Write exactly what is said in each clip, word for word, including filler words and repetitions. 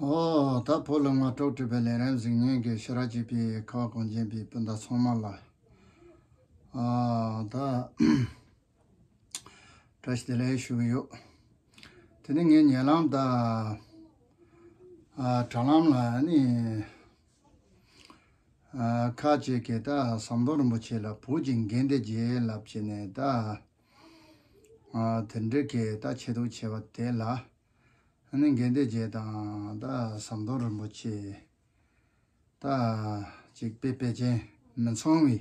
ཨོ། ད་བོད་ལུང་མ་དཀྲོག་གྲུབ་པའི་ལས་རིམ་གཟིགས་མཁན་གྱི་ཤེས་རབ་ཆེ་བའི་ཁ་བ་གངས་ཅན་པའི་སྤུན་ཟླ་ཚང་མ་ལ། ཨ། ད་བཀྲ་ཤིས་བདེ་ལེགས་ཞུ་གི་ཡོད། དེ་ནི་ངའི་ཉེ་ལམ་ད། ཨ། དྲ་ལམ་ལ་ནི། ཨ། ཁ་ཅིག་གིས་ད་ཟམ་གདོང་རིན་པོ་ཆེ་ལ་བོད་ཀྱི་དགེ་འདུན་བརྒྱད་ལབ་བྱས་ནས་ད། ཨ། དེ་འདྲ་གི་ད་ཆེ་མཐོང་ཆེ་བ་དེ་ལ། ཨ་ནི་དགེ་འདུན་བརྒྱད་དང་ད་ཟམ་གདོང་རིན་པོ་ཆེ་ད་ཅིག་དཔེ་དཔེ་ཅན་མི་མཚུངས་པའི་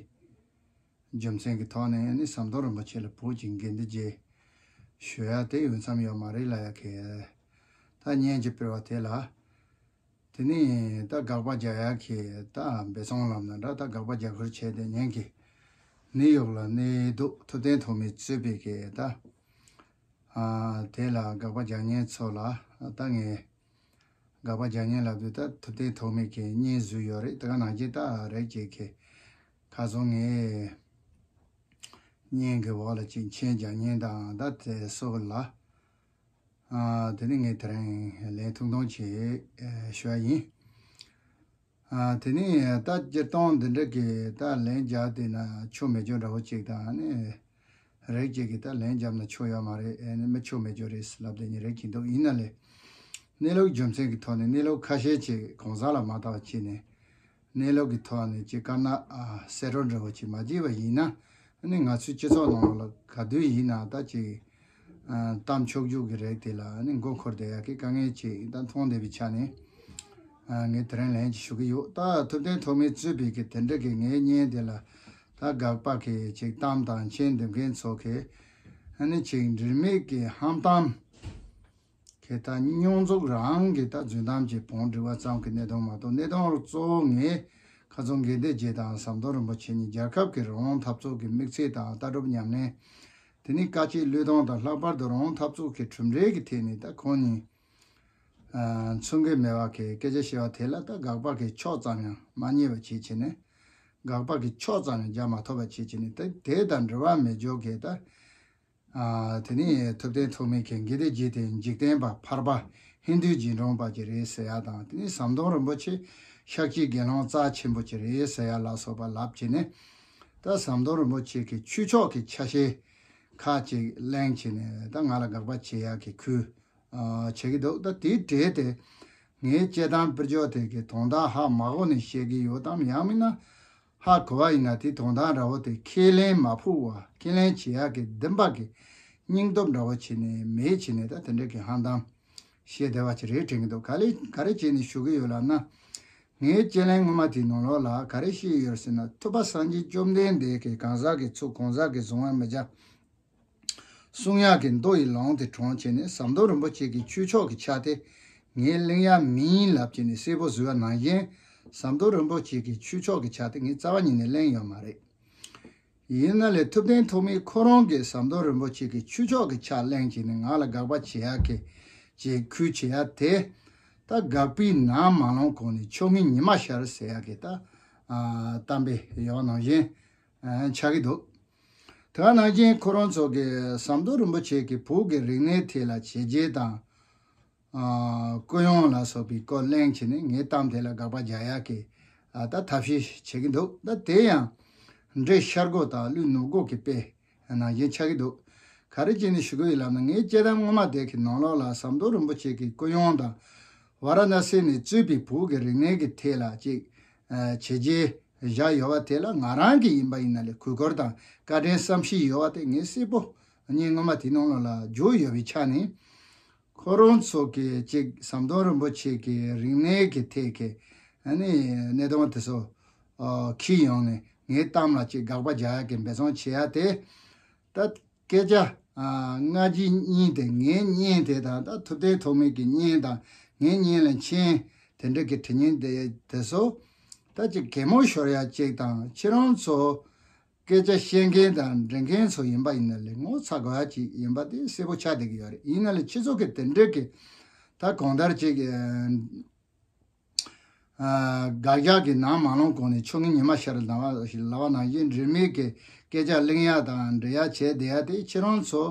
རྒྱུ་མཚན་གྱི་ཐོག་ནས། ཨ་ནི་ཟམ་གདོང་རིན་པོ་ཆེ་ལ་བོད་ཀྱི་དགེ་འདུན་བརྒྱད་ཞུ་ཡ་དེ་འོས་འཚམ་ཡོད་མ་རེད་ལབ་ཡ་གི་ད་བརྙན་ཅིག་སྤེལ་བ་དེ་ལ། དེ་ནས་ད་དགག་པ་རྒྱག་ཡ་གི་ད་འབད་བརྩོན་ལབ་ན་འདྲ། ད་དགག་པ་རྒྱག་ཁུལ་བྱས་ཏེ་ཉན་གི། ནིའུ་ཡོག་ལ་གནས་འདུག་ཐུབ་བསྟན་ཐོགས་མེད་གཙོས་པའི་གི་ད། ཨ། དེ་ལ་དགག་པ་རྒྱག་མཁན་ཚོ་ལ་ད་ངས་དགག་པ་རྒྱག་མཁན་ལབ་དུས་ད་ཐུབ་བསྟན་ཐོགས་མེད་ཀྱི་བརྙན་བཟོས་ཡོད་རེད། དེ་ག་ནང་བཞིན་ད་རེད་ཅེས་ཀྱི་ཁ་སང་ངས་བརྙན་གྱི་འོག་ལ་ཅིག་མཆན་རྒྱག་མཁན་དང་ད་དེ་སོགས་ལ། ཨ། དེ་ནི་ངས་དེ་རིང་ལན་ཐུང་ཐུང་ཅིག་ཨ་ཞུ་བ་ཡིན། ཨ། དེ་ནི་ད་སྤྱིར་བཏང་འདི་འདྲ་གི་ད་ལན་རྒྱག་བསྡད་ན་ཆོ་མེད་རྒྱུ་འདྲ་བོ་ཅིག་དང་ནི། རིགས་གཅིག་གིས་ད་ལན་བརྒྱབ་ན་ཆོ་ཡོད་མ་རེད། ཨ་ནི་མི་ཆོ་མེད་རྒྱུ་རེད་ལབ་བསྡད་མཁན་རིགས་ཅིག་འདུག་ཡིན་ན་ལས། གནས་ལུགས་རྒྱུ་མཚན་གྱི་ཐོག་ནས་གནས་ལུགས་ཁ་ཤས་ཅིག་གང་ཟག་ལ་མ་ལྟ་བ་བྱས་ནས། གནས་ལུགས་ཀྱི་ཐོག་ནས་ཅིག་དཀར་ནག་ཨ་གསལ་སྒྲོན་འདྲ་བོ་ཅིག་མ་བྱས་པ་ཡིན་ན། ཨ་ནི་ང་ཚོའི་སྤྱི་ཚོགས་ནང་ལ་ག་དུས་ཡིན་ན་ད་ཅིག་ཨ་གཏམ་ཕྱོགས་བཅུ་གི་རིགས་དེ་ལ་ཨ་ནི་མགོ་འཁོར་བསྡད་ཡ་གི་དཀའ་ངལ་ཅིག་ད་མཐོང་བསྡད་པའི་ཆ་ནས། ཨ། ངས་དེ་རིང་ལན་ཅིག་ཞུ་གི་ཡོད། ད་ཐུབ་བསྟན་ཐོགས་མེད་གཙོས་པའི་གི་དེ་འདྲ་གི་ངའི་བརྙན་དེ་ལ་ད་དགག་པ་གི་ཅིག་གཏམ་དང་མཆན་འདེབས་མཁན་ཚོ་གི་ཨ་ནི་ཅིག་འབྲེལ་མེད་ཀྱི་ཧམ་གཏམ་གི་ད་སྙོན་འཛུགས་རང་གི་ད་རྫུན་གཏམ་གྱི་བང་སྒྲིག་པ་ཙམ་གྱི་གནད་དོན་མ་གཏོགས། གནད་དོན་གཙོ་བོ་ངས་ཁ་སང་དགེ་ལྡན་རྗེ་དང་ཟམ་གདོང་རིན་པོ་ཆེ་གཉིས་རྒྱལ་ཁབ་ཀྱི་རང་དབང་འཐབ་རྩོད་ཀྱི་དམིགས་ཚད་དང་ལྟ་གྲུབ་ཉམས་ལེན། དེ་ནས་དཀའ་སྤྱད་བློས་གཏོང་དང་ལྷག་པར་དུ་རང་དབང་འཐབ་རྩོད་ཀྱི་གྲུབ་འབྲས་ཀྱི་ཐད་ནས་ད་ཁོང་གཉིས་ཨ་མཚུངས་ཁེ་མེད་པ་གི་སྐད་ཆ་བཤད་པ་དེ་ལ་ད་དགག་པ་གི་ཕྱོགས་ཙམ་ཡང་མ་རྙེད་པ་བྱེད་བྱས་ནས། དགག་པ་གི་ཕྱོགས་ཙམ་ཡང་རྒྱག་མ་ཐུབ་པ་བྱེད་བྱས་ནས། ད་དེ་དང་འབྲེལ་བ་མེད་རྒྱུ་གི་ད། ཨ། དེ་ནི་ཐུབ་བསྟན་ཐོགས་མེད་ཀྱིས་དགེ་ལྡན་རྗེ་དེ་འཇིག་རྟེན་པ་ཕལ་པ་ཧིན་རྡུའི་རྗེས་འབྲང་པ་ཅིག་རེད་ཟེར་ཡ་དང་། དེ་ནི་ཟམ་གདོང་རིན་པོ་ཆེ་ཤཱཀྱའི་དགེ་སློང་རྩ་ཆེན་པོ་ཅིག་རེད་ཟེར་ཡ་ལ་སོགས་པ་ལབ་བྱས་ནས། ད་ཟམ་གདོང་རིན་པོ་ཆེ་གི་ཆོས་ཕྱོགས་ཀྱི་ཆ་ཤས་ཁག་ཅིག་གླེང་བྱས་ནས་ད་ང་ལ་དགག་པ་བྱེད་ཡག་གི་ཁུལ་ཨ་བྱེད་ཀྱི་འདུག་ད་དེའི་གྲས་དེ་ངས་དཔྱད་གཏམ་སྤེལ་ཕྱོགས་དེ་གི་དོན་དག་ཧ་མ་གོ་ནས་བཤད་ཀྱི་ཡོད་དམ། ཡང་མིན་ན་ཧ་གོ་བ་ཡིན་ན་དེ་དོན་དག་འདྲ་བོ་དེ་ཁས་ལེན་མ་ཕོད་པ། ཁས་ལེན་བྱེད་ཡག་གི་འདུན་པ་གི་སྙིང་སྟོབས་འདྲ་བོ་བྱས་ནས་མེད་བྱས་ནས་ད་དེ་འདྲ་གི་ཧམ་གཏམ་བཤད་བསྡད་པ་ཅིག་རེད་དྲན་གྱི་འདུག་ག་ལེ་ག་རེ་བྱས་ནས་ཞུ་གི་ཡོད་ལབ་ན། ངའི་དཔྱད་གླེང་སྔོན་མ་དེའི་ནང་ལོགས་ལ་ག་རེ་བཤད་ཡོད་ཟེར་ན། ཐུབ་པ་སངས་རྒྱས་བཅོམ་ལྡན་འདས་ཀྱིས་གང་ཟག་གི་ཚུལ་གང་ཟག་གིས་བཟུང་བར་མི་བྱ། གསུང་ཡག་གི་མདོ་ཡི་ལུང་དེ་དྲངས་བྱས་ནས་ཟམ་གདོང་རིན་པོ་ཆེ་གི་ཆོས་ཕྱོགས་ཀྱི་ཆ་དེ་ངས་གླེང་ཡག་མིན་ལབ་བྱས་ནས་གསལ་པོ་བཟོས་པ་ནང་བཞིན། ཟམ་གདོང་རིན་པོ་ཆེ་གི་ཆོས་ཕྱོགས་ཀྱི་ཆ་དེ་ངས་རྩ་བ་ཉིད་ནས་གླེང་ཡོད་མ་རེད། ཡིན་ན་ལས་ཐུབ་བསྟན་ཐོགས་མེད་ཁོ་རང་གིས་ཟམ་གདོང་རིན་པོ་ཆེ་གི་ཆོས་ཕྱོགས་ཀྱི་ཆ་གླེང་བྱས་ནས་ང་ལ་དགག་པ་བྱེད་ཡག་གི་ཅིག་ཁུལ་བྱེད་ཡག་དེ། ད་དགག་པའི་ནང་མ་ལངས་གོང་ནས་ཆོ་ངེའི་ཉི་མ་ཤར་ཟེར་ཡག་གི་ད་ཨ་གཏམ་དཔེ་ཡོད་པ་ནང་བཞིན་ཨ་ཆགས་ཀྱི་འདུག་དེ་ག་ནང་བཞིན་ཁོ་རང་ཚོ་གིས་ཟམ་གདོང་རིན་པོ་ཆེ་གིས་བོད་ཀྱི་རིག་གནས་ཐད་ལ་བྱས་རྗེས་དང་། ཨ་སྐུ་ཡོན་ལ་སོགས་པའི་སྐོར་གླེང་བྱས་ནས་ངའི་གཏམ་དེ་ལ་དགག་པ་རྒྱག་ཡག་གི་ཨ་ད་ཐབས་ཤེས་བྱེད་ཀྱི་འདུག་ད་དེ་ཡང་འདྲེ་ཤར་སྒོ་དང་ཀླུ་ནུབ་སྒོ་གི་དཔེ་ནང་བཞིན་ཆགས་ཀྱི་འདུག་ག་རེ་བྱས་ནས་ཞུ་གི་ཡོད་ལབ་ན། ངའི་དཔྱད་གཏམ་སྔོན་མ་དེ་གི་ནང་ལོགས་ལ་ཟམ་གདོང་རིན་པོ་ཆེ་གི་སྐུ་ཡོན་དང་ཝཱ་ར་ཎ་སི་ནས་གཙོས་པའི་བོད་ཀྱི་རིག་གནས་ཀྱི་ཐད་ལ་ཅིག་ཨ་བྱས་རྗེས་བཞག་ཡོད་པ་དེ་ལ་ང་རང་གི་ཡིན་པ་ཡིན་ན་ལས་གུས་བཀུར་དང་བཀའ་དྲིན་བསམ་ཤེས་ཡོད་པ་དེ་ངས་གསལ་པོ་བརྙན་སྔོན་མ་དེའི་ནང་ལོགས་ལ་བརྗོད་ཡོད་པའི་ཆ་ནས། ཁོ་རང་ཚོ་གིས་ཅིག་ཟམ་གདོང་རིན་པོ་ཆེ་གི་རིག་གནས་ཀྱི་ཐད་ཀྱི་ཨ་ནི་གནད་དོན་དེ་ཚོ་ཨ་འཁྱེར་ཡོང་ནས་ངའི་གཏམ་ལ་ཅིག་དགག་པ་རྒྱག་ཡག་གི་འབད་བརྩོན་བྱེད་ཡག་དེ། ད་སྐད་ཆ་ཨ་སྔ་རྗེས་གཉིས་དེ། ངའི་བརྙན་དེ་དང་ད་ཐུབ་བསྟན་ཐོགས་མེད་ཀྱི་བརྙན་དང་། ངའི་བརྙན་ལ་མཆན་དེ་འདྲ་གི་བྲིས་མཁན་དེ་དེ་ཚོ་ད་ཅིག་གད་མོ་ཤོར་ཡག་ཅིག་དང་། ཁྱེད་རང་ཚོ་སྐད་ཆ་བཤད་མཁན་དང་འབྲི་མཁན་ཚོ་ཡིན་པ་ཡིན་ན་ལས་ངོ་ཚ་དགོས་ཡག་ཅིག་ཡིན་པ་དེ་གསལ་པོ་ཆགས་བསྡད་ཀྱི་ཡོད་རེད། ཡིན་ན་ལས་ཁྱེད་ཚོ་གི་དེ་འདྲ་གི་ད་གང་ལྟར་ཅིག་ཨ་དགག་བཞག་གི་ནང་མ་ལངས་གོང་ནས་ཆོ་ངེའི་ཉི་མ་ཤར་ལབ་པ་ལབ་པ་ནང་བཞིན་འབྲེལ་མེད་ཀྱི་སྐད་ཆ་གླེང་ཡག་དང་འབྲི་ཡག་བྱས་བསྡད་ཡག་དེ་ཁྱེད་རང་ཚོ་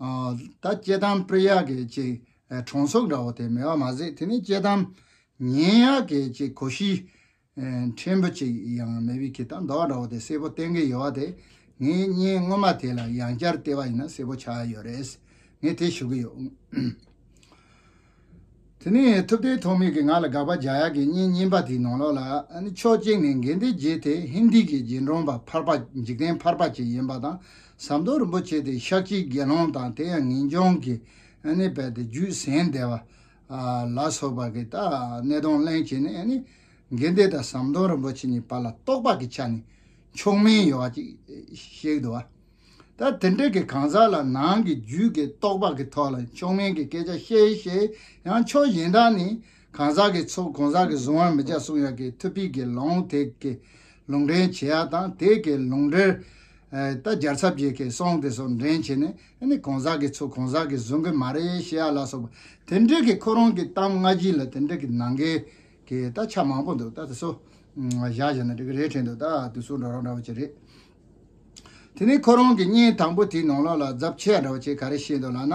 ཨ་ད་དཔྱད་གཏམ་སྤེལ་ཡག་གི་ཅིག་ གྲོང་ཚོ་འདྲ་བོ་དེ་མེད་པ་མ་ཟད། དེ་ནས་སྐྱེ་ཕྲེང་ཉན་ཡག་གི་ཅིག་གོ་ཤེས་ཕྲན་བུ་ཅིག་ཡང་མེད་པའི་གི་ད་མདོག་འདྲ་བོ་དེ་གསལ་པོ་བསྟན་གྱི་ཡོད་པ་དེ། ངས་བརྙན་སྔོན་མ་དེ་ལ་ཡང་བསྐྱར་བལྟས་པ་ཡིན་ན་གསལ་པོ་ཆགས་ཡོད་རེད། ངས་དེ་ཞུ་གི་ཡོད། དེ་ནས་ཐུབ་བསྟན་ཐོགས་མེད་ཀྱིས་ང་ལ་དགག་པ་རྒྱག་ཡག་གི་བརྙན་རྙིང་པ་དེའི་ནང་ལོགས་ལ། ཨ་ནི་ཕྱོགས་གཅིག་ནས་དགེ་ལྡན་རྗེ་དེ་ཧིན་དི་གི་རྗེ་འབྲོམ་པ་ཕལ་པ། འཇིག་རྟེན་ཕལ་པ་ཅིག་ཡིན་པ་དང་། ཟམ་གདོང་རིན་པོ་ཆེ་དེ་ཤཱཀྱའི་དགེ་སློང་དང་དེ་ཡང་ངེས་འབྱུང་གི་ཨ་ནི་རྦད་དེ་རྒྱུད་ཟིན་བསྡད་པ་ལ་སོགས་པ་གི་ད་གནས་སྟངས་གླེང་བྱས་ནས། ཨ་ནི་དགེ་ལྡན་དང་ཟམ་གདོང་རིན་པོ་ཆེ་གཉིས་བར་ལ་རྟོགས་པ་གི་ཆ་ནས་མཆོག་དམན་ཡོད་པ་ཅིག་བཤད་ཀྱི་འདུག་བ། ད་དེ་འདྲ་གི་གང་ཟག་ལ་ནང་གི་རྒྱུད་ཀྱི་རྟོགས་པ་གི་ཐོག་ལ་མཆོག་དམན་གྱི་སྐད་ཆ་བཤད་བཤད། ཡང་ཕྱོགས་གཞན་དག་ནས་གང་ཟག་གི་ཚོགས་གང་ཟག་གིས་བཟུང་བར་མི་བྱ་གསུང་ཡག་གི་ཐུབ་པའི་གི་ལུང་དེ་གི་ལུང་འདྲེན་བྱེད་ཡག་དང་། དེ་གི་ལུང་འདྲེན་ད་རྒྱལ་ཚབ་རྗེ་གི་གསུང་དེ་ཚོ་འདྲེན་བྱས་ནས། ཨ་ནི་གང་ཟག་གི་ཚོགས་གང་ཟག་གིས་བཟུང་གི་མ་རེད་ཞེས་ཡ་ལ་སོགས་པ། དེ་འདྲ་གི་ཁོ་རང་གི་གཏམ་སྔ་ཕྱི་ལ་དེ་འདྲ་གི་ནང་འགལ་གྱི་ད་ཆ་མང་པོ་འདུག་ད་དེ་ཚོ་བཞག་བཞག་ན་འགྲིག་གི་རེད་དྲན་འདུག་ད་དུས་ཚོད་འགྲོ་རོགས་འདྲ་བོ་ཅིག་རེད། དེ་ནས་ཁོ་རང་གི་བརྙན་དང་པོ་དེའི་ནང་ལོགས་ལ་རྫབ་ཆེ་འདྲ་བོ་ཅིག་ག་རེ་བཤད་འདུག་ལབ་ན།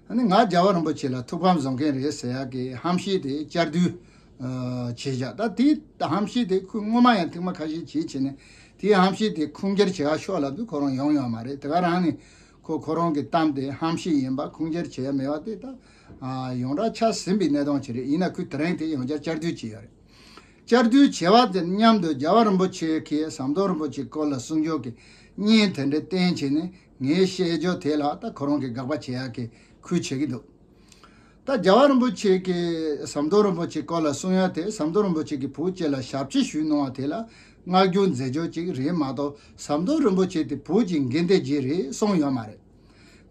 ཨ་ནི་ང་རྒྱལ་བ་རིན་པོ་ཆེ་ལ་ཐུགས་ཕམ་བཟོ་མཁན་རེད་ཟེར་ཡག་གི་ཧམ་བཤད་དེ་བསྐྱར་ཟློས་བྱས་བཞག་ད་དེའི་ཧམ་བཤད་དེ་ཁོས་སྔོན་མ་ཡང་ཐེངས་མ་ཁ་ཤས་བྱས་བྱས་ནས། དེའི་ཧམ་བཤད་དེ་ཁུངས་སྐྱེལ་བྱེད་ཡག་ཤོག་ལབ་དུས་ཁོ་རང་ཡོང་ཡོད་མ་རེད། དེ་ག་རང་ནས་ཁོ་ཁོ་རང་གི་གཏམ་དེ་ཧམ་བཤད་ཡིན་པ་ཁུངས་སྐྱེལ་བྱེད་ཡག་མེད་པ་དེ་ད་ཡོངས་གྲགས་ཆགས་ཟིན་པའི་གནས་སྟངས་ཅིག་རེད། ཡིན་ན་ཁོས་དེ་རིང་དེ་ཡང་བསྐྱར་བསྐྱར་ཟློས་བྱས་ཡོད་རེད། བསྐྱར་ཟློས་བྱས་པ་དེ་མཉམ་དུ་རྒྱལ་བ་རིན་པོ་ཆེ་གིས་ཟམ་གདོང་རིན་པོ་ཆེའི་སྐོར་ལ་གསུང་ཆོས་ཀྱི་བརྙན་དེ་འདྲ་བསྟན་བྱས་ནས། ངའི་བཤད་རྒྱུ་དེ་ལ་ད་ཁོ་རང་གིས་དགག་པ་བྱེད་ཡག་གི་ཁུལ་བྱེད་ཀྱི་འདུག་ད་རྒྱལ་བ་རིན་པོ་ཆེ་གིས་ཟམ་གདོང་རིན་པོ་ཆེའི་སྐོར་ལ་གསུང་ཡག་དེ། ཟམ་གདོང་རིན་པོ་ཆེ་གི་བུ་གཅིག་ལ་ཞབས་ཕྱི་ཞུས་གནང་བ་དེ་ལ་བསྔགས་བརྗོད་མཛད་རྒྱུ་ཅིག་རེད་མ་གཏོགས། ཟམ་གདོང་རིན་པོ་ཆེ་དེ་བོད་ཀྱི་དགེ་ལྡན་རྗེ་རེད་གསུངས་ཡོད་མ་རེད།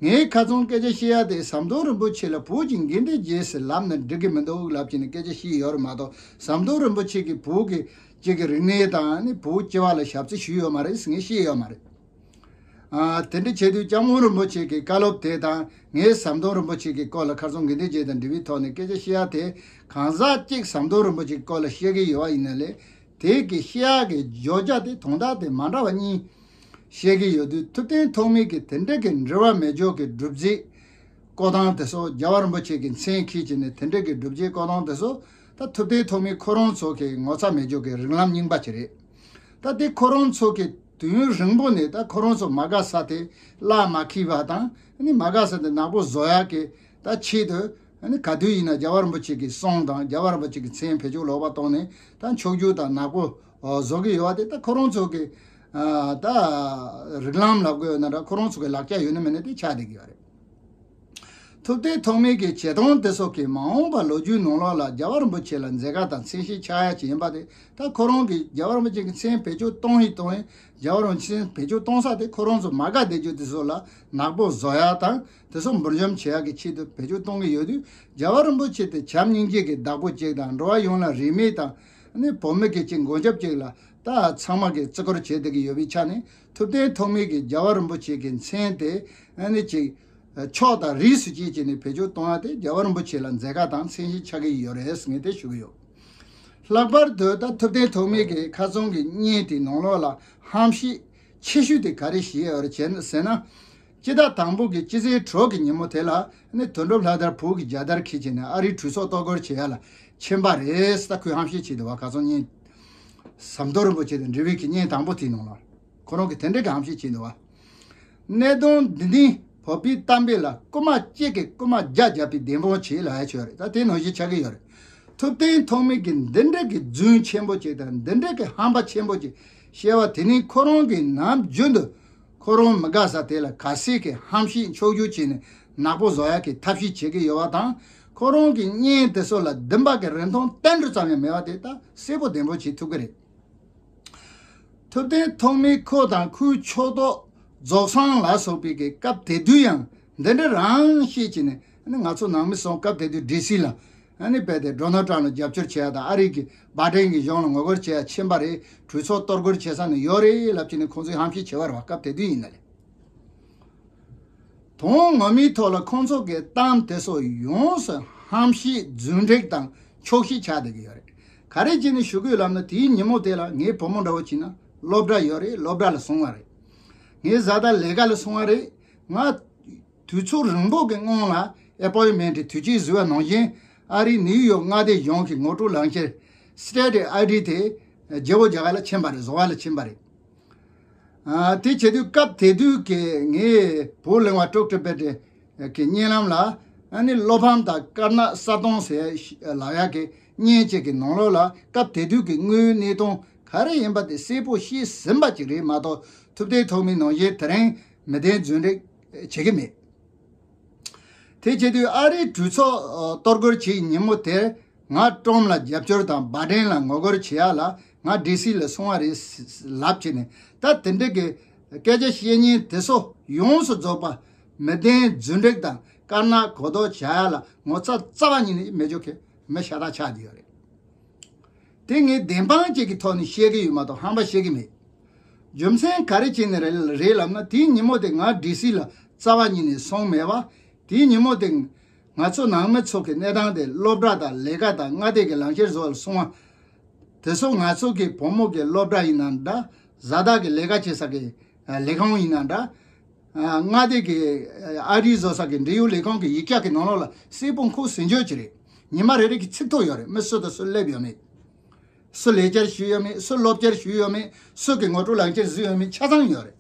ངས་ཁ་ཚོན་སྐད་ཆ་བཤད་ཡག་དེ། ཟམ་གདོང་རིན་པོ་ཆེ་ལ་བོད་ཀྱི་དགེ་ལྡན་རྗེ་ཟེར་ལབ་ན་འགྲིག་གི་མི་འདུག་ལབ་བྱས་ནས་སྐད་ཆ་བཤད་ཡོད་རེད་མ་གཏོགས། ཟམ་གདོང་རིན་པོ་ཆེ་གིས་བོད་ཀྱི་གཅིག་གི་རིག་གནས་དང་ནི་བོད་སྤྱི་པ་ལ་ཞབས་ཕྱི་ཞུས་ཡོད་མ་རེད་ཟེར་ངས་བཤད་ཡོད་མ་རེད། ཨ། དེ་འདྲ་བྱེད་དུས་སྐྱབས་མགོན་རིན་པོ་ཆེ་གི་བཀའ་སློབ་དེ་དང་། ངས་ཟམ་གདོང་རིན་པོ་ཆེ་གི་སྐོར་ལ་ཁ་ཚོན་དགེ་ལྡན་རྗེ་དང་འབྲེལ་བའི་ཐོག་ནས་སྐད་ཆ་བཤད་ཡག་དེ། གང་ཟག་གཅིག་ཟམ་གདོང་རིན་པོ་ཆེ་གི་སྐོར་ལ་བཤད་ཀྱི་ཡོད་པ་ཡིན་ན་ལས། དེ་གི་བཤད་ཡག་གི་བརྗོད་བྱ་དེ་དོན་དག་དེ་མ་འདྲ་བ་གཉིས་བཤད་ཀྱི་ཡོད་དུས། ཐུབ་བསྟན་ཐོགས་མེད་ཀྱིས་དེ་འདྲ་གི་འབྲེལ་བ་མེད་ཕྱོགས་ཀྱི་སྒྲུབ་བྱེད་བཀོད་སྟངས་དེ་ཚོ། རྒྱལ་བ་རིན་པོ་ཆེ་གི་མཚན་འཁྱེར་བྱས་ནས་དེ་འདྲ་གི་སྒྲུབ་བྱེད་བཀོད་སྟངས་དེ་ཚོ། ད་ཐུབ་བསྟན་ཐོགས་མེད་ཁོ་རང་ཚོ་གི་ངོ་ཚ་མེད་ཕྱོགས་ཀྱི་རིགས་ལམ་རྙིང་པ་ཅིག་རེད། ད་དེ་ཁོ་རང་ཚོ་གི་དུས་ཡུན་རིང་པོ་ནས་ད་ཁོ་རང་ཚོ་མ་དགའ་ས་དེ་གླགས་མ་འཁེལ་བ་དང་། ཨ་ནི་མ་དགའ་ས་དེ་ནག་པོ་བཟོ་ཡག་གི་ད་ཆེད་དུ། ཨ་ནི་ག་དུས་ཡིན་ན་རྒྱལ་བ་རིན་པོ་ཆེ་གི་གསུང་དང་རྒྱལ་བ་རིན་པོ་ཆེ་གི་མཚན་བེད་སྤྱོད་ལོག་པ་བཏང་ནས། ད་འཁྱོག་བརྗོད་དང་ནག་པོ་བཟོ་གི་ཡོད་པ་དེ། ད་ཁོ་རང་ཚོ་གི་ཨ། ད་རིགས་ལམ་ལབ་དགོས་ཡོད་ན་འདྲ། ཁོ་རང་ཚོ་གི་ལག་ཆ་ཡོད་ན་མེད་ན་དེ་ཆགས་བསྡད་ཀྱི་ཡོད་རེད། ཐུབ་བསྟན་ཐོགས་མེད་ཀྱི་བྱེད་སྟངས་དེ་ཚོ་གིས་མ་འོངས་པ་ལོ་རྒྱུས་ནང་ལོགས་ལ་རྒྱལ་བ་རིན་པོ་ཆེ་ལ་མཛད་དཀའ་དང་མཚན་ཤས་ཆགས་ཡག་ཅིག་ཡིན་པ་དེ། ད་ཁོ་རང་གིས་རྒྱལ་བ་རིན་པོ་ཆེ་གི་མཚན་བེད་སྤྱོད་གཏོང་ཡིན་གཏོང་ཡིན། རྒྱལ་བ་རིན་པོ་ཆེ་མཚན་བེད་སྤྱོད་གཏོང་ས་དེ་ཁོ་རང་ཚོ་མ་དགའ་བསྡད་རྒྱུ་དེ་ཚོ་ལ་ནག་པོ་བཟོ་ཡག་དང་། དེ་ཚོ་འབུར་འཇོམས་བྱེད་ཡག་གི་ཆེད་དུ་བེད་སྤྱོད་གཏོང་གི་ཡོད་དུས། རྒྱལ་བ་རིན་པོ་ཆེ་དེ་བྱམས་སྙིང་རྗེ་གི་བདག་པོ་གཅིག་དང་། འགྲོ་བ་ཡོངས་ལ་རིས་མེད་དང་། ཨ་ནི་བུད་མེད་ཀྱི་གཅིག་མགོན་སྐྱབས་གཅིག་ལ་ད་ཚང་མ་གིས་བརྩི་བཀུར་བྱེད་བསྡད་ཀྱི་ཡོད་པའི་ཆ་ནས། ཐུབ་བསྟན་ཐོགས་མེད་ཀྱིས་རྒྱལ་བ་རིན་པོ་ཆེ་གི་མཚན་དེ་ཨ་ནི་ཅིག་ཕྱོགས་དང་རིས་སུ་བཅད་བྱས་ནས་བེད་སྤྱོད་གཏོང་ཡག་དེ། རྒྱལ་བ་རིན་པོ་ཆེ་ལ་མཛད་དཀའ་དང་མཚན་ཤས་ཆགས་ཀྱི་ཡོད་རེད་ཟེར་ངས་དེ་ཞུ་གི་ཡོད། ལྷག་པར་དུ་ད་ཐུབ་བསྟན་ཐོགས་མེད་ཀྱི་ཁ་ཚོན་གྱི་བརྙན་དེའི་ནང་ལོགས་ལ་ཧམ་བཤད་ཆེ་ཤོས་དེ་ག་རེ་བཤད་ཡོད་རེད་ཟེར་ན། སྤྱི་ཟླ་དང་པོ་གི་སྤྱི་ཚེས་དྲུག་གི་ཉིན་མོ་དེ་ལ་ནི་དོན་གྲུབ་ལྷ་དར་བོད་ཀྱི་རྒྱལ་དར་འཁྱེར་བྱས་ནས་ཨ་རིའི་གྲོས་ཚོགས་གཏོར་རྒོལ་བྱེད་ཡག་ལ་ཕྱིན་པ་རེད་ཟེར། ད་ཁོས་ཧམ་བཤད་བྱས་འདུག་བ། ཁ་སང་ཉིན་ཟམ་གདོང་རིན་པོ་ཆེ་དང་འབྲེལ་བའི་གི་བརྙན་དང་པོ་དེའི་ནང་ལ་ཁོ་རང་གིས་དེ་འདྲའི་གི་ཧམ་བཤད་བྱས་འདུག་བ། གནད་དོན་འདི་ནི་བོད་པའི་གཏམ་དཔེ་ལ་རྐུན་མ་གཅིག་གིས་རྐུན་མ་བརྒྱ་བརྒྱབ་པའི་བདེན་དཔང་བྱེད་ལབ་ཡག་ཆོས་རེད། ད་དེ་ནང་བཞིན་ཆགས་ཀྱི་ཡོད་རེད། ཐུབ་བསྟན་ཐོགས་མེད་ཀྱིས་འདི་འདྲ་གི་རྫུན་ཆེན་པོ་ཅིག་དང་འདི་འདྲ་གི་ཧམ་པ་ཆེན་པོ་ཅིག་བཤད་པ་དེ་ནི་ཁོ་རང་གིས་ནམ་རྒྱུན་དུ་ཁོ་རང་མི་དགའ་ས་དེ་ལ་ག་ཚད་ཀྱི་ཧམ་བཤད་འཁྱོག་བརྗོད་བྱས་ནས་ནག་པོ་བཟོ་ཡག་གི་ཐབས་ཤེས་བྱེད་ཀྱི་ཡོད་པ་དང་། ཁོ་རང་གི་བརྙན་དེ་ཚོ་ལ་བདེན་པ་གི་རིན་ཐང་ཏན་ཏན་ཙམ་ཡང་མེད་པ་དེ་ད་གསལ་པོ་བདེན་པོ་བྱེད་ཐུབ་ཀྱི་རེད། ཐུབ་བསྟན་ཐོགས་མེད་ཁོ་དང་ཁོའི་ཕྱོགས་གཏོགས་རྫོགས་སངས་ལ་སོགས་པའི་གི་སྐབས་དེ་དུས་ཡང་འདི་འདྲ་རང་བཤད་ཀྱི་ནས། ང་ཚོ་ནང་མི་ཚོ་སྐབས་དེ་དུས་ཌི་སི་ལ་ཨ་ནི་རྦད་དེ་ཌོ་ནལ་ཊམ་ལ་རྒྱབ་སྐྱོར་བྱེད་ཡག་དང་། ཨ་རི་གི་བྷའི་ཌེན་གྱི་གཞུང་ལ་ངོ་རྒོལ་བྱེད་ཡག་ཕྱིན་པ་རེད། གྲོས་ཚོགས་གཏོར་རྒོལ་བྱེད་ས་ནས་ཡོད་རེད་ལབ་ཀྱི་ནས་ཁོང་ཚོས་ཧམ་བཤད་བྱེད་པ་རེད་བ། སྐབས་དེ་དུས་ཡིན་ན་ལས། དོན་ངོ་མའི་ཐོག་ལ་ཁོང་ཚོ་གི་གཏམ་དེ་ཚོ་ཡོངས་སུ་ཧམ་བཤད་རྫུན་སྒྲིག་དང་འཁྱོག་བཤད་ཆགས་བསྡད་ཀྱི་ཡོད་རེད། ག་རེ་བྱས་ནས་ཞུ་དགོས་ལབ་ན། དེའི་ཉིན་མོ་དེ་ལ་ངའི་བུ་མོ་འདྲ་བོ་བྱས་ན་སློབ་གྲྭ་ཡོད་རེད། སློབ་གྲྭ་ལ་སོང་བ་རེད། ངའི་བཟའ་ཟླ་ལས་ཀ་ལ་སོང་བ་རེད། ང་དུས་ཚོད་རིང་པོ་གི་སྔོན་ལ་ ཨེ་པོའིན་མེན་ཊི་དུས་ཆེན་བཟོས་པ་ནང་བཞིན་ཨ་རིའི་ནིའུ་ཡོག་མངའ་སྡེ་གཞུང་གི་ངོ་སྤྲོད་ལག་འཁྱེར་སི་ཊེ་ཊི་ཨའི་ཌི་དེ་བརྗེ་པོ་རྒྱག་ག་ལ་ཕྱིན་པ་རེད། བཟོ་བ་ལ་ཕྱིན་པ་རེད། ཨ་དེ་བྱེད་དུས་སྐབས་དེ་དུས་ཀྱི་ངའི་བོད་གླིང་བ་ཀྲོག་ཀྲི་པེ་ཏི་གི་བརྙན་ལམ་ལ་ཨ་ནི་བློ་ཕམ་དང་དཀར་ནག་གསལ་སྟོང་ཟེར་ལབ་ཡག་གི་བརྙན་གཅིག་གི་ནང་ལོགས་ལ་སྐབས་དེ་དུས་ཀྱི་དངོས་ཡོད་གནས་སྟངས་ག་རེ་ཡིན་པ་དེ་གསལ་པོ་ཤེས་ཟིན་པ་ཅིག་རེད་མ་གཏོགས། ཐུབ་བསྟན་ཐོགས་མེད་ནང་བཞིན་དེ་རིང་མི་བདེན་རྫུན་སྒྲིག་བྱེད་ཀྱི་མེད། དེ་བྱེད་དུས་ཨ་རིའི་གྲོས་ཚོགས་ཨ་གཏོར་རྒོལ་བྱས་ཉིན་མོ་དེར་ང་ཀྲོམ་ལ་རྒྱབ་སྐྱོར་དང་བྷའི་ཌེན་ལ་ངོ་རྒོལ་བྱེད་ཡག་ལ་ང་ཌི་སི་ལ་སོང་བ་རེད་ལབ་བྱས་ནས། ད་དེ་འདྲ་གི་སྐད་ཆ་བཤད་མཁན་དེ་ཚོ་ཡོངས་སུ་རྫོགས་པ་མི་བདེན་རྫུན་སྒྲིག་དང་དཀར་ནག་གོ་ལྡོག་བྱ་ཡག་ལ་ངོ་ཚ་རྩ་བ་ཉིད་ནས་མེད་ཆོག་གི་མི་ཤ་སྟག་ཆགས་བསྡད་ཡོད་རེད། དེ་ངས་བདེན་དཔང་ཅིག་གི་ཐོག་ནས་བཤད་ཀྱི་ཡོད་མ་གཏོགས་ཧམ་པ་བཤད་ཀྱི་མེད། རྒྱུ་མཚན་ག་རེ་བྱས་ནས་རེད་རེད་ལབ་ན། དེའི་ཉིན་མོ་དེ་ང་ཌི་སི་ལ་རྩ་བ་ཉིད་ནས་སོང་མེད་པ། དེའི་ཉིན་མོ་དེ་ང་ཚོ་ནང་མི་ཚོ་གི་གནས་སྟངས་དེ་སློབ་གྲྭ་དང་ལས་ཀ་དང་མངའ་སྡེ་གི་ལག་འཁྱེར་བཟོ་བར་སོང་བ། དེ་ཚོ་ང་ཚོ་གི་བུ་མོ་གི་སློབ་གྲྭ་ཡིན་ན་འདྲ། བཟའ་ཟླ་གི་ལས་ཀ་བྱེད་ས་གི་ལས་ཁང་ཡིན་ན་འདྲ། མངའ་སྡེ་གི་ཨའི་ཌི་བཟོ་ས་གི་འབྲེལ་ཡོད་ལས་ཁང་གི་ཡིག་ཆ་གི་ནང་ལོགས་ལ་གསལ་པོ་ཁུངས་ཟིན་བརྗོད་ཅིག་རེད། ཉི་མ་རེ་རེ་གི་ཚིག་ཐོ་ཡོད་རེད། མི་སུ་དང་སུ་སླེབས་ཡོད་མེད། སུ་ལས་བཅར་ཞུས་ཡོད་མེད། སུ་སློབ་བཅར་ཞུས་ཡོད་མེད། སུ་གི་ངོ་སྤྲོད་ལག་འཁྱེར་བཟོས་ཡོད་མེད་ཆ་ཚང་ཡོད་རེད།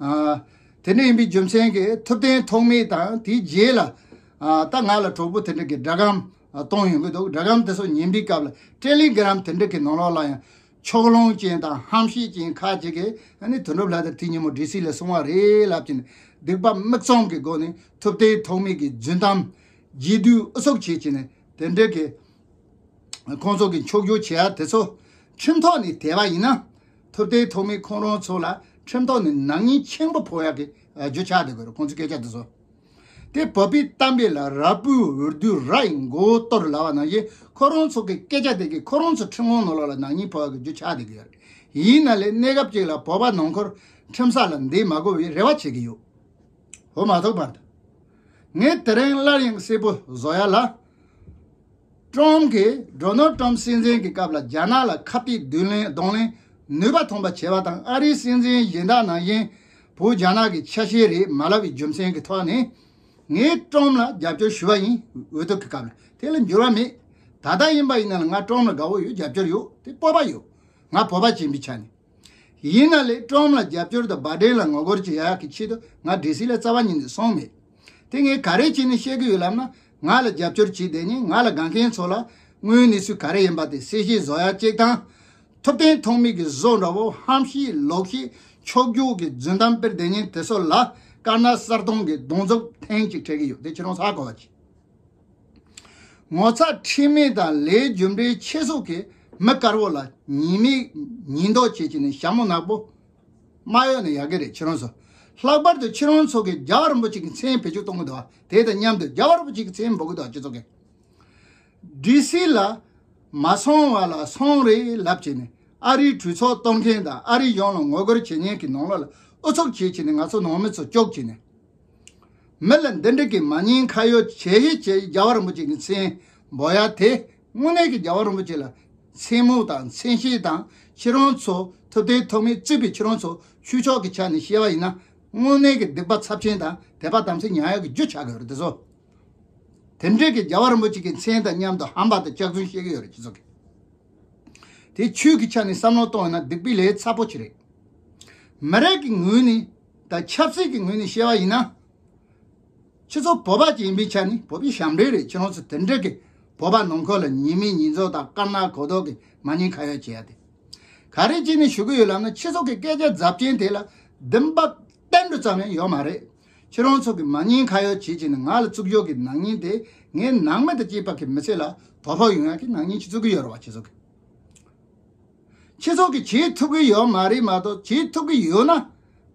ཨ། དེ་འདྲ་ཡིན་པའི་རྒྱུ་མཚན་གྱིས་ཐུབ་བསྟན་ཐོགས་མེད་དང་དེའི་རྗེས་ལ་ཨ་ད་ང་ལ་གྲོགས་པོ་དེ་འདྲ་གི་སྒྲ་སྒམ་ཨ་གཏོང་ཡོང་གི་འདུག་སྒྲ་སྒམ་དེ་ཚོ་ཉན་པའི་སྐབས་ལ་ཊེ་ལི་གྷི་རམ་དེ་འདྲ་གི་ནང་ལོགས་ལ་ཡང་ཕྱོགས་ལྷུང་ཅན་དང་ཧམ་ཤེད་ཅན་ཁག་ཅིག་གིས་ཨ་ནི་དོན་གྲུབ་ལྷ་དར་དེ་ཉིན་མོ་ཌི་སི་ལ་སོང་བ་རེད་ལབ་ཀྱིན་སྡིག་པ་མིག་བཙུམ་གྱི་སྒོ་ནས་ཐུབ་བསྟན་ཐོགས་མེད་ཀྱི་རྫུན་གཏམ་རྗེས་ཟློས་ཨུ་ཚུགས་བྱེད་ཀྱིན་དེ་འདྲ་གི་ཁོང་ཚོ་གི་འཁྱོག་བརྗོད་བྱེད་ཡ་དེ་ཚོ་ཁྲིམས་ཐོག་ནས་དེད་པ་ཡིན་ན། ཐུབ་བསྟན་ཐོགས་མེད་ཁོང་རང་ཚོ་ལ་ཁྲིམས་ཐོག་ནས་ནག་ཉེས་ཆེན་པོ་ཕོག་ཡ་གི་རྒྱུ་ཆགས་བསྡད་དགོས་རེད། ཁོང་ཚོའི་སྐད་ཆ་དེ་ཚོ། དེ་བོད་པའི་གཏམ་དཔེ་ལ་ར་སྤུའི་འུར་རྡོས་ར་ཡི་མགོ་བོ་གཏོར་ལབ་པ་ནང་བཞིན། ཁོ་རང་ཚོ་གི་སྐད་ཆ་དེ་གིས་ཁོ་རང་ཚོ་ཁྲིམས་ཁང་ནང་ལོགས་ལ་ནག་ཉེས་ཕོག་ཡ་གི་རྒྱུ་ཆགས་བསྡད་ཀྱི་ཡོད་རེད། ཡིན་ན་ལས་གནས་སྐབས་ཅིག་ལ་བོད་པ་ནང་ཁུལ་ཁྲིམས་ས་ལ་འདེད་མ་དགོས་པའི་རེ་བ་བྱེད་ཀྱི་ཡོད། འོ་མ་ཐུག་བར་དུ། ངས་དེ་རིང་སླར་ཡང་གསལ་པོ་བཟོ་ཡ་ལ། ཀྲོམ་གྱིས། ཌོ་ནལ་ཀྲོམ་སྲིད་འཛིན་གྱི་སྐབས་ལ་རྒྱ་ནག་ལ་ཁ་གཏད་གདོང་ལེན་གདོང་ལེན་ནུས་པ་ཐོན་པ་བྱས་པ་དང་། ཨ་རིའི་སྲིད་འཛིན་གཞན་དག་ནང་བཞིན་བོད་རྒྱ་ནག་གི་ཆ་ཤས་རེད་མ་ལབ་པའི་རྒྱུ་མཚན་གྱི་ཐོག་ནས། ངས་ཀྲོམ་ལ་རྒྱབ་སྐྱོར་ཞུ་བ་ཡིན། འོས་བསྡུ་གི་སྐབས་ལ། དེ་ལ་འགྱུར་བ་མེད། ད་ལྟ་ཡིན་པ་ཡིན་ན་ལ་ང་ཀྲོམ་ལ་དགའ་བོ་ཡོད། རྒྱབ་སྐྱོར་ཡོད། དེ་སྤོབས་པ་ཡོད། ང་བོད་པ་ཅིག་ཡིན་པའི་ཆ་ནས། ཡིན་ན་ལས་ཀྲོམ་ལ་རྒྱབ་སྐྱོར་དང་བྷའི་ཌེན་ལ་ངོ་རྒོལ་བྱེད་ཡག་གི་ཆེད་དུ་ང་ཌི་སི་ལ་རྩ་བ་ཉིད་ནས་སོང་མེད། དེ་ངས་ག་རེ་བྱས་ནས་བཤད་ཀྱི་ཡོད་ལབ་ན། ང་ལ་རྒྱབ་སྐྱོར་བྱེད་བསྡད་མཁན། ང་ལ་དགའ་མཁན་ཚོ་ལ་དངོས་ཡོད་གནས་ཚུལ་ག་རེ་ཡིན་པ་དེ་གསལ་བཤད་བཟོ་ཡག་གཅིག་དང་། ཐུབ་བསྟན་ཐོགས་མེད་ཀྱི་བཟོ་འདྲ་བོ་ཧམ་བཤད་ལོག་བཤད་ཕྱོགས་རྒྱུག་གི་རྫུན་གཏམ་སྤེལ་བསྡད་མཁན་དེ་ཚོ་ལ་དཀར་ནག་གསལ་སྟོང་གི་གདོང་འཛུགས་ཐེངས་གཅིག་སྤྲད་ཀྱི་ཡོད། དེ་ཁྱེད་རང་ཚོ་ཧ་གོ་བ་གྱིས། ངོ་ཚ་ཁྲེལ་མེད་དང་ལས་རྒྱུ་འབྲས་ཆེ་སོགས་ཀྱི་མི་དཀར་པོ་ལ་ཉེས་མེད་ཉེས་འདོགས་བྱེད་ཀྱི་ནི་ཞྭ་མོ་ནག་པོ་མ་གཡོགས་ནས་ཡག་གི་རེད། ཁྱེད་རང་ཚོ། ལྷག་པར་དུ་ཁྱེད་རང་ཚོ་གིས་རྒྱལ་བ་རིན་པོ་ཆེ་གི་མཚན་བེད་སྤྱོད་གཏོང་གི་འདུག་དེ་དང་མཉམ་དུ་རྒྱལ་བ་རིན་པོ་ཆེ་གི་མཚན་འབོད་ཀྱི་འདུག་སྤྱི་ཚོགས་ཀྱི། ཌི་སི་ལ་མ་སོང་བ་ལ་སོང་རེད་ལབ་བྱས་ནས། ཨ་རིའི་གྲོས་ཚོགས་གཏོར་མཁན་དང་ཨ་རིའི་གཞུང་ལ་ངོ་རྒོལ་བྱེད་མཁན་གྱི་ནང་ལོགས་ལ་ཨུ་ཚུགས་བྱེད་བྱས་ནས། ང་ཚོ་ནང་མི་ཚོ་སྐྱོག་བྱས་ནས། མི་ལ་འདི་འདྲ་གི་མ་ཉེས་ཁ་གཡོགས་བྱས་ཡི་བྱས་ཡི་རྒྱལ་བ་རིན་པོ་ཆེ་གི་མཚན་འབོད་ཡ་དེ། དངོས་གནས་ཀྱི་རྒྱལ་བ་རིན་པོ་ཆེ་ལ་མཚན་སྨོད་དང་མཚན་ཤས་དང་། ཁྱེད་རང་ཚོ་ཐུབ་བསྟན་ཐོགས་མེད་གཙོས་པའི་ཁྱེད་རང་ཚོ་ཆོས་ཕྱོགས་ཀྱི་ཆ་ནས་བཤད་པ་ཡིན་ན། དངོས་གནས་ཀྱི་སྡིག་པ་ཚབས་ཆེན་དང་དད་པ་དམ་ཚིག་ཉམས་ཡག་གི་རྒྱུ་ཆགས་ཀྱི་ཡོད་རེད། དེ་ཚོ། དེ་འདྲའི་གི་རྒྱལ་བ་རིན་པོ་ཆེ་གི་མཚན་དང་མཉམ་དུ་ཧམ་པ་དང་སྐྱག་རྫུན་བཤད་ཀྱི་ཡོད་རེད། སྤྱི་ཚོགས་ཀྱི། དེ་ཆོས་ཀྱི་ཆ་ནས་བསམ་བློ་གཏོང་ཡོང་ན་སྡིག་པའི་ལས་ཚ་པོ་ཅིག་རེད། མི་རིགས་ཀྱི་ངོས་ནས་དང་ཆབ་སྲིད་ཀྱི་ངོས་ནས་བཤད་པ་ཡིན་ན། སྤྱི་ཚོགས་བོད་པ་ཅིག་ཡིན་པའི་ཆ་ནས་བོད་པའི་ཞབས་འདྲེན་རེད། ཁྱེད་རང་ཚོ་དེ་འདྲ་གི་བོད་པ་ནང་ཁུལ་ལ་ཉེས་མེད་ཉེས་འཛུགས་དང་དཀར་ནག་གོ་ལྡོག་གི་མ་ཉེས་ཁ་གཡོགས་བྱེད་ཡ་དེ། ག་རེ་བྱས་ནས་ཞུ་གི་ཡོད་ལབ་ན། སྤྱི་ཚོགས་ཀྱི་སྐད་ཆ་རྫབ་ཆེན་དེ་ལ་འདུན་པ་གཏན་དུ་ཙམ་ཡང་ཡོད་མ་རེད། ཁྱེད་རང་ཚོ་གི་མ་ཉེས་ཁ་གཡོགས་བྱེད་བྱས་ནས་ང་ལ་བཙུགས་ཡོད་ཀྱི་ནག་ཉེས་དེ། ངའི་ནང་མི་དང་བཅས་པ་གི་མི་ཚེ་ལ་དོ་ཕོག་ཡོང་ཡ་གི་ནག་ཉེས་ཅིག་བཙུགས་གི་ཡོད་རེད་བ། སྤྱི་ཚོགས་ཀྱི། སྤྱི་ཚོགས་ཀྱིས་བྱེད་ཐུབ་ཀྱི་ཡོད་མ་རེད་མ་གཏོགས། བྱེད་ཐུབ་ཀྱི་ཡོད་ན་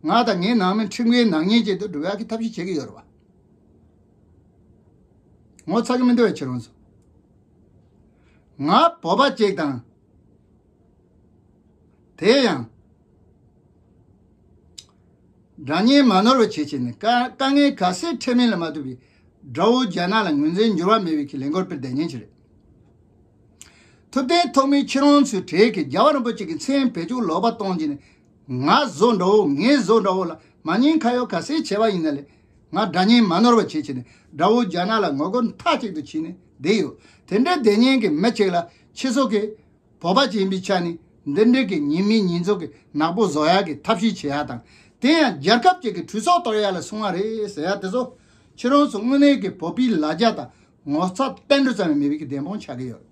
ང་དང་ངའི་ནང་མི་ཁྲིམས་འགལ་ནག་ཉེས་ཅན་དུ་འགྲོ་ཡག་གི་ཐབས་ཤེས་བྱེད་ཀྱི་ཡོད་རེད་བ། ངོ་ཚ་གི་མི་འདུག་བས་ཁྱེད་རང་ཚོ། ང་བོད་པ་ཅིག་དང་། དེ་ཡང་། དགྲ་གཉེན་མ་ནོར་བ་བྱེད་བྱས་ནས། དཀའ་དཀའ་ངལ་ག་ཚད་འཕྲད་མིན་ལ་མ་ལྟོས་པའི་དགྲ་བོ་རྒྱ་ནག་ལ་ངོས་འཛིན་འགྱུར་བ་མེད་པའི་གི་ལས་འགུལ་སྤེལ་བསྡད་མཁན་ཅིག་རེད། ཐུབ་བསྟན་ཐོགས་མེད་ཁྱེད་རང་ཚོའི་གྲས་ཀྱིས་རྒྱལ་བ་རིན་པོ་ཆེ་གི་མཚན་བེད་སྤྱོད་ལོག་པ་གཏོང་བྱས་ནས། ང་བཟོ་འདྲ་བོ་ངའི་བཟོ་འདྲ་བོ་ལ་མ་ཉེས་ཁ་གཡོགས་ག་ཚད་བྱས་པ་ཡིན་ན་ལས། ང་དགྲ་གཉེན་མ་ནོར་བ་བྱེད་བྱས་ནས་དགྲ་བོ་རྒྱ་ནག་ལ་ངོ་རྒོལ་མཐའ་གཅིག་ཏུ་བྱས་ནས་བསྡད་ཡོད། དེ་འདྲའི་བསྡད་མཁན་གྱི་མི་གཅིག་ལ་ཁྱེད་ཚོ་གི་བོད་པ་ཅིག་ཡིན་པའི་ཆ་ནས་འདི་འདྲའི་གི་ཉེས་མེད་ཉེས་འཛུགས་ཀྱི་ནག་པོ་བཟོ་ཡག་གི་ཐབས་ཤེས་བྱེད་ཡག་དང་། དེ་ཡང་རྒྱལ་ཁབ་ཅིག་གི་གྲོས་ཚོགས་གཏོར་ཡག་ལ་སོང་བ་རེད་ཟེར་ཡག་དེ་ཚོ་ཁྱེད་རང་ཚོ་དངོས་གནས་ཀྱི་བོད་པའི་ལ་རྒྱ་དང་ངོ་ཚ་བསྟན་འགྲོ་ཙམ་ཡང་མེད་པའི་གི་བདེན་དཔང་ཆགས་ཀྱི་ཡོད།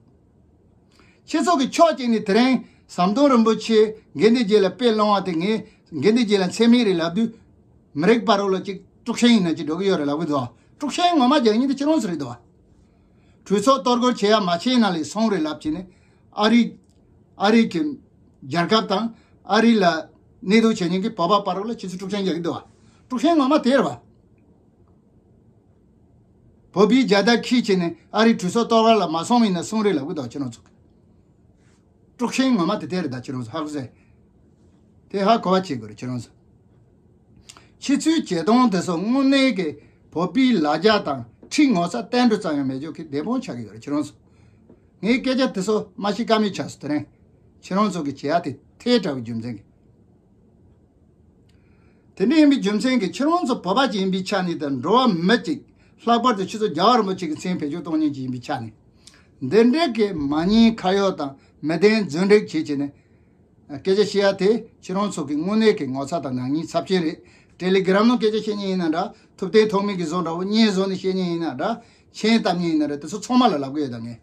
ཁྱེད་ཚོ་གི་ཕྱོགས་གཅིག་ནས་དེ་རིང་ཟམ་གདོང་རིན་པོ་ཆེ་དགེ་འདུན་རྗེ་ལ་དཔེ་སློང་བ་དེ། ངས་དགེ་འདུན་རྗེ་ལ་མཚན་སྨད་རེད་ལབ་དུས། མི་རིགས་བར་རོ་ལ་ཅིག་དཀྲུག་ཤིང་ཡིན་ན་ཅིག་འགྲོ་གི་ཡོད་རེད་ལབ་གི་འདུག་དཀྲུག་ཤིང་ངོ་མ་རྒྱག་མཁན་དེ་ཁྱེད་རང་ཚོ་རེད་འདུག་གྲོས་ཚོགས་གཏོར་རྒོལ་བྱེད་ཡ་མ་བྱས་ན་ལས་སོང་རེད་ལབ་བྱས་ནས། ཨ་རི་ཨ་རི་གི་རྒྱལ་ཁབ་དང་ཨ་རི་ལ་གནས་སྡོད་བྱེད་མཁན་གྱི་བོད་པ་བར་རོ་ལ་ཁྱེད་ཚོ་དཀྲུག་ཤིང་རྒྱག་གི་འདུག་དཀྲུག་ཤིང་ངོ་མ་དེ་རེད་བ། བོད་པའི་རྒྱལ་དར་འཁྱེར་བྱས་ནས་ཨ་རིའི་གྲོས་ཚོགས་གཏོར་བ་ལ་མ་སོང་བ་ཡིན་ན་སོང་རེད་ལབ་གི་འདུག་ཁྱེད་རང་ཚོ། དཀྲུག་ཤིང་ངོ་མ་དེ་དེ་རེད་ད། ཁྱེད་རང་ཚོ་ཧ་གོ་ཟེ། དེ་ཧ་གོ་བ་བྱེད་དགོས་རེད་ཁྱེད་རང་ཚོ། ཕྱི་ཚུལ་བྱེད་སྟངས་དེ་ཚོ་དངོས་གནས་ཀྱི་བོད་པའི་ལ་རྒྱ་དང་ཁྲིམས་ངོ་ཚ་བསྟན་འགྲོ་ཙམ་ཡང་མེད་ཅོག་གི་བདེན་དཔང་ཆགས་ཀྱི་ཡོད་རེད་ཁྱེད་རང་ཚོ། ངའི་སྐད་ཆ་དེ་ཚོ་མ་ཤི་ཀ་མེད་ཆགས་སོང་དེ་རིང་། ཁྱེད་རང་ཚོ་གི་བྱེད་ཡ་དེ་ཐལ་དྲགས་པའི་རྒྱུ་མཚན་གྱིས། དེ་འདྲ་ཡིན་པའི་རྒྱུ་མཚན་གྱིས་ཁྱེད་རང་ཚོ་བོད་པ་ཅིག་ཡིན་པའི་ཆ་ནས་དང་འགྲོ་བ་མི་ཅིག་ལྷག་པར་དུ་ཁྱེད་ཚོ་རྒྱལ་བ་རིན་པོ་ཆེ་གི་མཚན་བེད་སྤྱོད་གཏོང་མཁན་ཅིག་ཡིན་པའི་ཆ་ནས། འདི་འདྲའི་གི་མ་ཉེས་ཁ་གཡོག་དང་མི་བདེན་རྫུན་སྒྲིག་བྱེད་བྱས་ནས་སྐད་ཆ་བཤད་ཡ་དེ་ཁྱེད་རང་ཚོ་གི་དངོས་གནས་ཀྱི་ངོ་ཚ་དང་ནག་ཉེས་ཚབས་ཆེན་རེད། ཊེ་ལི་གྷི་རམ་ནང་སྐད་ཆ་བཤད་མཁན་ཡིན་ན་འདྲ། ཐུབ་བསྟན་ཐོགས་མེད་ཀྱི་བཟོ་འདྲ་བོ་བརྙན་བཟོ་ནས་བཤད་མཁན་ཡིན་ན་འདྲ། མཆན་བཏབ་མཁན་ཡིན་ན་འདྲ། དེ་ཚོ་ཚང་མ་ལ་ལབ་གི་ཡོད་ད་ངས།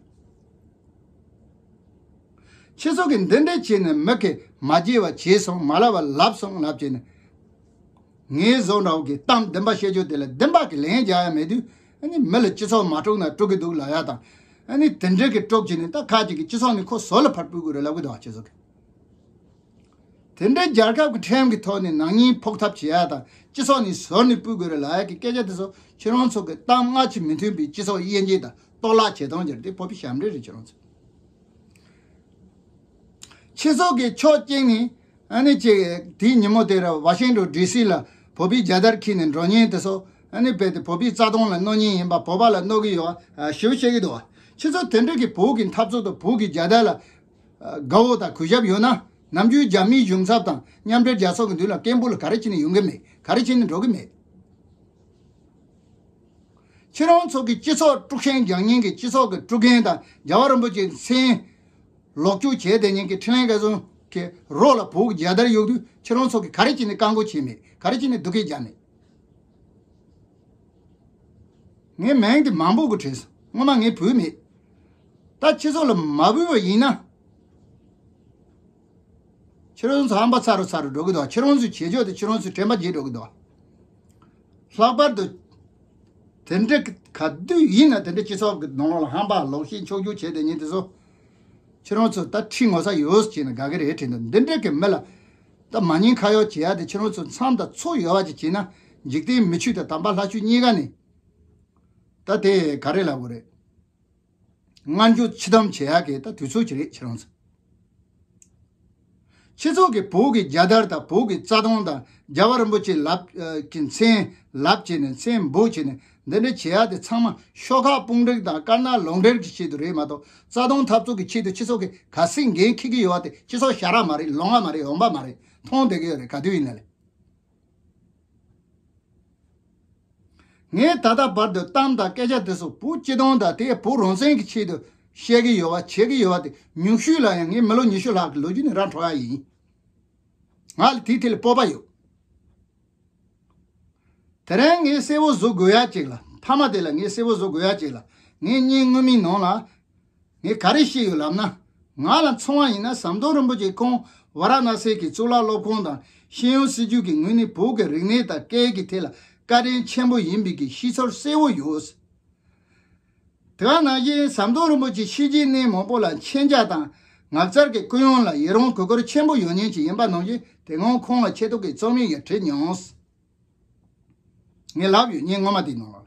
ཁྱེད་ཚོ་གིས་འདི་འདྲ་བྱས་ནས་མི་གིས་མ་བརྗེད་པ་བྱས་སོང་། མ་ལབ་པ་ལབ་སོང་ལབ་བྱས་ནས། ངའི་བཟོ་འདྲ་བོ་གི་གཏམ་བདེན་པ་བཤད་རྒྱུ་དེ་ལ་བདེན་པ་གི་ལན་རྒྱག་ཡ་མེད་དུས། ཨ་ནི་མི་ལ་སྤྱི་ཚོགས་མ་དཀྲུགས་ན་དཀྲུག་གི་འདུག་ལབ་ཡ་དང་། ཨ་ནི་དེ་འདྲ་གི་དཀྲུགས་བྱས་ནས་ད་ཁ་ཅིག་གིས་སྤྱི་ཚོགས་ནས་ཁོ་ཟུར་ལ་ཕར་ཕུད་དགོས་རེད་ལབ་གི་འདུག་ཁྱེད་ཚོ་གིས། དེ་འདྲའི་རྒྱལ་ཁབ་ཀྱི་ཁྲིམས་ཀྱི་ཐོག་ནས་ནག་ཉེས་ཕོག་ཐབས་བྱེད་ཡ་དང་སྤྱི་ཚོགས་ནས་ཟུར་ནས་ཕུད་དགོས་རེད་ལབ་ཡ་གི་སྐད་ཆ་དེ་ཚོ་ཁྱེད་རང་ཚོ་གི་གཏམ་སྔ་ཕྱི་མི་མཐུན་པའི་སྤྱི་ཚོགས་དབྱེ་འབྱེད་དང་གཏོར་བརླག་བྱེད་སྟངས་ཀྱི་རེད། དེ་བོད་པའི་ཞབས་འདྲེན་རེད་ཁྱེད་རང་ཚོ། ཁྱེད་ཚོ་གི་ཕྱོགས་གཅིག་ནས་ཨ་ནི་ཅིག་དེའི་ཉིན་མོ་དེར་ཝ་ཤིང་ཏོན་ཌི་སི་ལ་བོད་པའི་རྒྱལ་དར་འཁྱེར་ནས་འགྲོ་མཁན་དེ་ཚོ་ཨ་ནི་རྦད་དེ་བོད་པའི་རྩ་དོན་ལ་གནོད་མཁན་ཡིན་པ། བོད་པ་ལ་གནོད་ཀྱི་ཡོད་པ་ཞེ་པོ་བཤད་ཀྱི་འདུག་ཁྱེད་ཚོ་དེ་འདྲ་གི་བོད་ཀྱི་འཐབ་རྩོད་དང་བོད་ཀྱི་རྒྱལ་དར་ལ་དགའ་བོ་དང་གུས་ཞབས་ཡོད་ན། ནམ་རྒྱུན་རྒྱ་མིའི་གཞུང་ཚབ་དང་མཉམ་འབྲེལ་རྒྱལ་ཚོགས་ཀྱི་མདུན་ལ་སྐད་འབོད་ལ་ག་རེ་བྱས་ནས་ཡོང་གི་མེད། ག་རེ་བྱས་ནས་འགྲོ་གི་མེད། ཁྱེད་རང་ཚོ་གི་སྤྱི་ཚོགས་དཀྲུག་ཤིང་རྒྱག་མཁན་གྱི་སྤྱི་ཚོགས་ཀྱི་དཀྲུག་མཁན་དང་རྒྱལ་བ་རིན་པོ་ཆེའི་མཚན་ལོག་སྤྱོད་བྱས་བསྡད་མཁན་གྱི་འཕྲིན་ལས་འགའ་ཚོ་གི་རོགས་ལ་བོད་ཀྱི་རྒྱལ་དར་གཡོགས་དུས་ཁྱེད་རང་ཚོ་གིས་ག་རེ་བྱས་ནས་བཀག་འགོག་བྱས་མེད། ག་རེ་བྱས་ནས་སྡུག་སྐད་རྒྱག་མེད། ངའི་མིང་དེ་མང་པོ་གིས་བྲིས་སོང་། སྔོན་མ་ངའི་བུ་མེད། ད་ཁྱེད་ཚོ་ལ་མ་བུ་བ་ཡིན་ན། ཁྱེད་རང་ཚོ་ཧམ་པ་ཚ་རུ་ཚ་རུ་འགྲོ་གི་འདུག་ཁྱེད་རང་ཚོའི་བྱེད་ཕྱོགས་དེ་ཁྱེད་རང་ཚོའི་དྲན་པ་བརྗེད་འགྲོ་གི་འདུག་ལྷག་པར་དུ་དེ་འདྲ་ག་དུས་ཡིན་ན་དེ་འདྲ་སྤྱི་ཚོགས་ཀྱི་ནང་ལོགས་ལ་ཧམ་པ་ལོག་ཤེས་འཁྱོག་འཁྱོག་བྱས་བསྡད་མཁན་དེ་ཚོ། ཁྱེད་རང་ཚོ་ད་ཁྲིམས་ངོ་ཚ་ཡོད་ཟེར་ན་དགའ་གི་རེད་དྲན་འདུག་འདི་འདྲ་གི་མི་ལ་ད་མ་ཉེས་ཁ་གཡོག་བྱེད་ཡ་དེ་ཁྱེད་རང་ཚོ་མཚམས་དང་ཚོད་ཡོད་པ་ཅིག་བྱས་ན། འཇིག་རྟེན་མི་ཆོས་དང་དམ་པ་ལྷ་ཆོས་གཉིས་ཀ་ནས་ད་དེ་ག་རེ་ལབ་དགོས་རེད། སྔར་འགྱུར་ཕྱི་བསྡོམས་བྱེད་ཡག་གི་ད་དུས་ཚོད་ཅིག་རེད་ཁྱེད་རང་ཚོ། སྤྱི་ཚོགས་ཀྱི་བོད་ཀྱི་རྒྱལ་དར་དང་བོད་ཀྱི་རྩ་དོན་དང་རྒྱལ་བ་རིན་པོ་ཆེ་ལབ་ཀྱི་མཚན་ལབ་བྱས་ནས་མཚན་འབོད་བྱས་ནས་འདི་འདྲ་བྱེད་ཡག་དེ་ཚང་མ་ཤོག་ཁག་དཔུང་སྒྲིག་དང་དཀར་ནག་ལུང་འདྲེན་གྱི་ཆེད་དུ་རེད་མ་གཏོགས། རྩ་དོན་འཐབ་རྩོད་ཀྱི་ཆེད་དུ་སྤྱི་ཚོགས་ཀྱི་ག་ཚད་འགན་འཁྱེར་གྱི་ཡོད་པ་དེ་སྤྱི་ཚོགས་ཞ་རག་མ་རེད། ལོང་བ་མ་རེད། འོང་བ་མ་རེད། མཐོང་བསྡད་ཀྱི་ཡོད་རེད། ག་དུས་ཡིན་ན་ལས། ངས་ད་ལྟ་བར་དུ་གཏམ་དང་སྐད་ཆ་དེ་ཚོ་བོད་སྤྱི་དོན་དང་དེ་བོད་རང་བཙན་གྱི་ཆེད་དུ་བཤད་ཀྱི་ཡོད་པ་བྱེད་ཀྱི་ཡོད་པ་དེ་ཉུང་ཤོས་ལ་ཡང་ངས་མི་ལོ་ཉི་ཤུ་ལྷག་གི་ལོ་རྒྱུས་ནས་ར་འཕྲོག་ཡ་ཡིན། ང་ལ་དེའི་ཐད་ལ་སྤོབས་པ་ཡོད། དེ་རིང་ངས་གསལ་བོ་བཟོ་དགོས་ཡ་ཅིག་ལ། ཕ་མ་དེ་ལ་ངས་གསལ་བོ་བཟོ་དགོས་ཡ་ཅིག་ལ། ངས་སྙིང་ངོ་མའི་ནང་ལ། ངས་ག་རེ་བཤད་ཡོད་ལབ་ན། ང་ལ་མཚོན་པ་ཡིན་ན་ཟམ་གདོང་རིན་པོ་ཆེ་ཁོང་ཝཱ་ར་ཎ་སི་གི་གཙུག་ལག་སློབ་ཁང་དང་ཤེས་ཡོན་སྲིད་བྱུས་ཀྱི་ངོས་ནས་བོད་ཀྱི་རིག་གནས་དང་སྐད་ཀྱི་ཐད་ལ་བཀའ་དྲིན་ཆེན་པོ་ཡིན་པའི་གི་ཤེས་ཚོར་གསལ་བོ་ཡོད། དེ་ག་ནང་བཞིན་ཟམ་གདོང་རིན་པོ་ཆེ་ཕྱི་རྒྱལ་གནས་མང་པོ་ལ་མཁྱེན་རྒྱ་དང་ངག་རྩལ་གྱི་ཀུན་སློང་ལ་ཡི་རང་གུས་བཀུར་ཆེན་པོ་ཡོད་མཁན་ཅིག་ཡིན་པ་ནང་བཞིན། དེ་སྔོན་ཁོང་ལ་ཆེ་མཐོང་གི་རྩོམ་ཡིག་ཡང་བྲིས་མྱོང་། ངས་ལབ་ཡོད། ཉིན་སྔོན་མ་དེའི་ནང་ལ།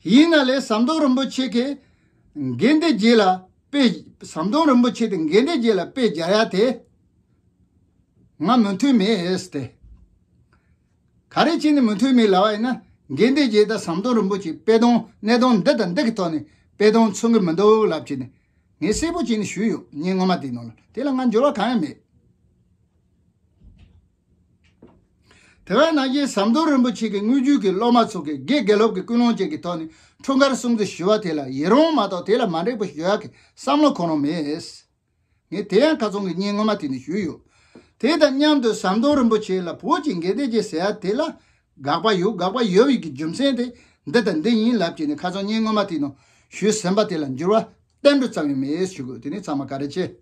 ཡིན་ན་ལས་ཟམ་གདོང་རིན་པོ་ཆེ་གིས་དགེ་འདུན་རྗེ་ལ་དཔེ། ཟམ་གདོང་རིན་པོ་ཆེ་དེ་དགེ་འདུན་རྗེ་ལ་དཔེ་སྦྱར་ཡ་དེ་ང་མོས་མཐུན་མེད་ཟེར་ཏེ། ག་རེ་བྱས་ནས་མོས་མཐུན་མེད་ལབ་པ་ཡིན་ན། དགེ་འདུན་རྗེ་དང་ཟམ་གདོང་རིན་པོ་ཆེ་དཔེ་དོན་གནད་དོན་འདི་དང་འདི་གི་ཐོག་ནས་དཔེ་དོན་མཚུངས་གི་མི་འདུག་ལབ་བྱས་ནས་ངས་གསལ་པོ་བྱས་ནས་ཞུས་ཡོད། ཉིན་སྔོན་མ་དེའི་ནང་ལ། དེ་ལ་ང་འགྱུར་བ་གང་ཡང་མེད། དེ་བས་ན་གཞན་ཟམ་གདོང་རིན་པོ་ཆེ་གི་དངོས་བརྒྱུད་ཀྱི་སློབ་མ་ཚོ་གིས་དགེ་དགེ་ལོག་གི་ཀུན་སློང་ཅན་གྱི་ཐོག་ནས་འཁྲུངས་སྐར་སྲུང་བརྩི་ཞུ་བ་དེ་ལ་ཡི་རང་མ་གཏོགས་དེ་ལ་མ་འགྲིག་པ་ཞུ་ཡག་གི་བསམ་བློ་ཁོ་རང་མེད། ངས་དེ་ཡང་ཁ་སང་གི་བརྙན་སྔོན་མ་དེ་ནས་ཞུས་ཡོད། དེ་དང་མཉམ་དུ་ཟམ་གདོང་རིན་པོ་ཆེ་ལ་བོད་ཀྱི་འགལ་ཟླ་ཅན་ཟེར་ཡ་དེ་ལ་དགག་པ་ཡོད། དགག་པ་ཡོད་པའི་གི་རྒྱུ་མཚན་དེ་འདི་དང་འདི་ཡིན་ལབ་བྱས་ནས་ཁ་སང་བརྙན་སྔོན་མ་དེ་ནང་ཞུས་ཟིན་པ་དེ་ལ་འགྱུར་བ་གཏན་འགྲོ་ཙམ་ཡང་མེད་ཞུ་དགོས། དེ་ནས་ཚང་མ་བཀའ་དྲིན་ཆེ།